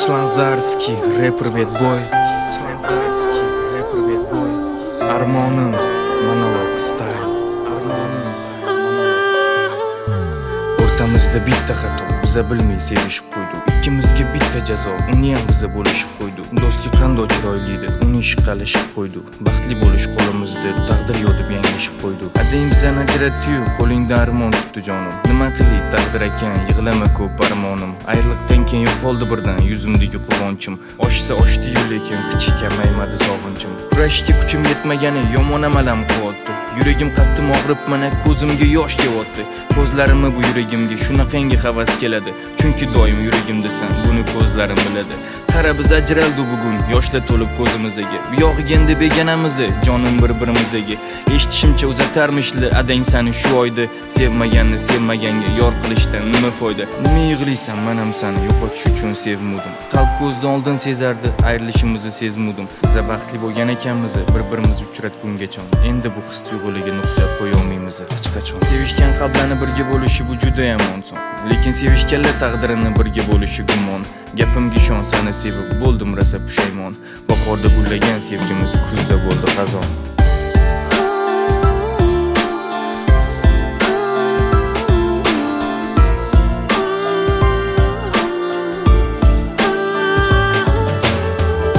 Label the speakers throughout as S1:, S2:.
S1: Chilonzorskiy rapper bad boy. Chilonzorskiy rapper bad boy. Armonim monolog style. Armonim monolog style. O'rtamizda bitta xato, biza bilmay sevishib qo'ydik. Ikkimizga bitta jazo, uni ham biza bo'lishib qo'ydik. Do'stlik qanday chiroyli edi, uni ishi qalishib qo'ydik. Baxtli bo'lish qo'limizda, taqdir yo'q deb yanglishib qo'ydik. Adang bizani ajratdi-yu, qo'lingda armon tutdi jonim. Nima qilay taqdir ekan, yig'lama ko'p armonim. Ayriliqdan keyin yo'qoldi birdan yuzimdagi quvonchim. Oshsa oshdi-yu, lekin hech kamaymadi sog'inchim. Kurashishga kuchim yetmagani yomon amalam qilyapti. Yuragim qattiq og'rib, mana ko'zimga yosh kelyapti. Ko'zlarimni bu yuragimga shunaqangi havas keladi. Chunki doim yuragimdasan, buni ko'zlarim biladi. Qara biz ajraldi bugun, yoshlar to'lib ko'zimizga. Bu yog'iga endi beganamiz, jonim bir-birimizga. Eshitishimcha uzatarmishli adang sani shu oyda. Sevmaganni sevmaganga yor qilishdan nima foyda? Nima yig'laysan, men ham seni yo'qotish uchun sevmudim. Qalb ko'zdan oldin sezardi, ayrilishimizni sezmudim. Biz baxtli bo'lgan ekanmiz, bir-birimizni uchratgungacha. Endi bu his tuyg'ularga nuqta qo'ya olmaymiz hech qachon. Sevishgan qalblarni birga bo'lishi bu juda ham oson. Lekin sevishganlar taqdirini birga bo'lishi gumon. Gapimga ishon, seni sevib bo'ldim rosa pushaymon. Bahorda gullagan sevgimiz kuzda bo'ldi xazon.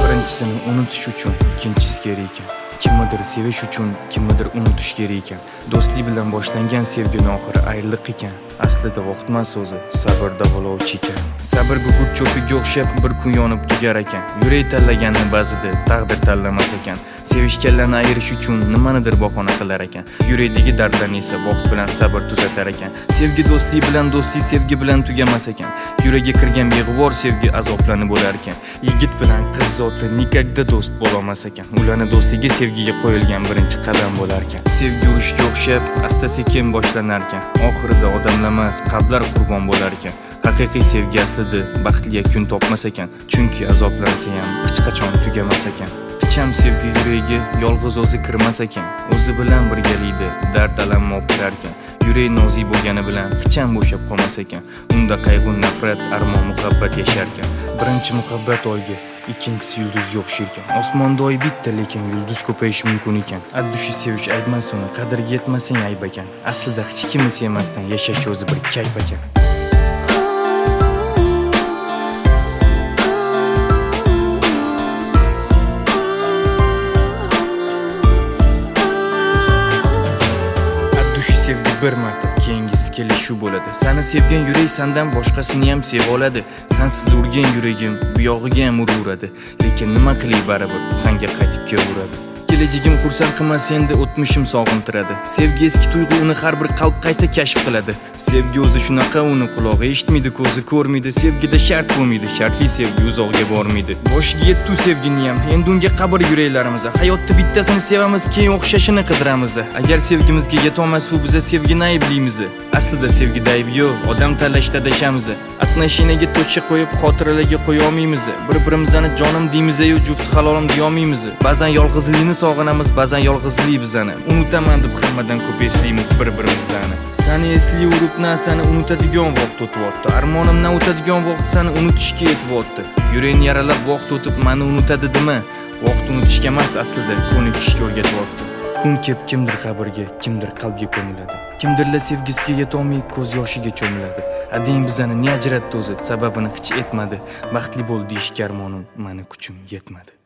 S1: Birinchisini unutish uchun ikkinchisi kerak ekan. Kimnidir sevish uchun kimnidir unutish kerak ekan. Do'stlik bilan boshlangan sevgini oxiri ayriliq ekan. Aslida vaqt emas o'zi, sabr davolovchi ekan. Sabr gugurt cho'piga o'xshab bir kun yonib tugar ekan. Yurak tanlaganni ba'zida taqdir tanlamas ekan. Sevishganlarni ayirish uchun nimanidir bahona qilar ekan. Yurakdagi dardlarni esa vaqt bilan sabr tuzatar ekan. Sevgi do'stlik bilan, do'stlik sevgi bilan tugamas ekan. Yurakka kirgan beg'ubor sevgi azoblanib bo'lar ekan. Yigit bilan qiz zoti nikakda do'st bo'lolmas ekan. Ularni do'stligi sevgiga qo'yilgan birinchi qadam bo'lar ekan. Sevgi urushga o'xshab asta-sekin boshlanar ekan. Oxirida odamlar emas, qalblar qurbon bo'lar ekan. Haqiqiy sevgi aslida baxtli yakun topmas ekan. Chunki azoblansa ham hech qachon tugamas ekan. Hecham sevgi yuragiga yolg'iz o'zi kirmas ekan. O'zi bilan birgalikda dard alamni olib kirar ekan. Yurak nozik bo'lgani bilan hecham bo'shab qolmas ekan. Unda qayg'u, nafrat, armon, muhabbat yashar ekan. Birinchi muhabbat oyga, ikkinchisi yulduzga o'xshar ekan. Osmonda oy bitta, lekin yulduz ko'payishi mumkin ekan. Addushi sevish ayb emas, uni qadriga yetmasang ayb ekan. Aslida hech kimni sevmasdan yashash o'zi bir kayf ekan. Sevgi bir marta, keyingisi kelishuv bo'ladi. Seni sevgan yurak sendan boshqasini ham seva oladi. Sensiz urgan yuragim bu yog'iga ham uraveradi. Lekin nima qilay baribir senga qaytib kelaveradi. Kelajagim xursand qilmas endi o'tmishim sog'intiradi. Sevgi eski tuyg'u, uni har bir qalb qayta kashf qiladi. Sevgi o'zi shunaqa, uni qulog'i eshitmaydi, ko'zi ko'rmaydi. Sevgida shart bo'lmaydi, shartli sevgi uzoqga bormaydi. Boshiga yetdi sevgini ham, endi unga qabr yuraklarimiz. Hayotda bittasini sevamiz, keyin o'xshashini qidiramiz. Agar sevgimizga yetolmasa, u biza sevgini ayblaymiz. Aslida sevgida ayb yo'q, odam tanlashda adashamiz. Отношениyaga to'cha qo'yib, xotiralarga qo'ya olmaymiz. Bir-birimizni jonim deymiz-yu, juft halolim deya olmaymiz. Ba'zan yolg'izlikni sog'inamiz, ba'zan yolg'izlik bizani. Unutaman deb hammadan ko'p eslaymiz bir-birimizni. Seni eslayverib, seni unutadigan vaqt o'tyapti. Armonimdan o'tadigan vaqt seni unutishga yetyapti. Yurakni yaralab vaqt o'tib meni unutadi dema. Vaqt unutishga emas, aslida ko'nikishga o'rgatyapti. Kun kep kimdir qabrga, kimdir qalbga ko'miladi. Kimdirlar sevgisiga yetolmay ko'z yoshiga cho'miladi. Adang bizani ne ajratdi o'zi, sababini hech aytmadi. Baxtli bo'l deyishga armonim, mani kuchim yetmadi.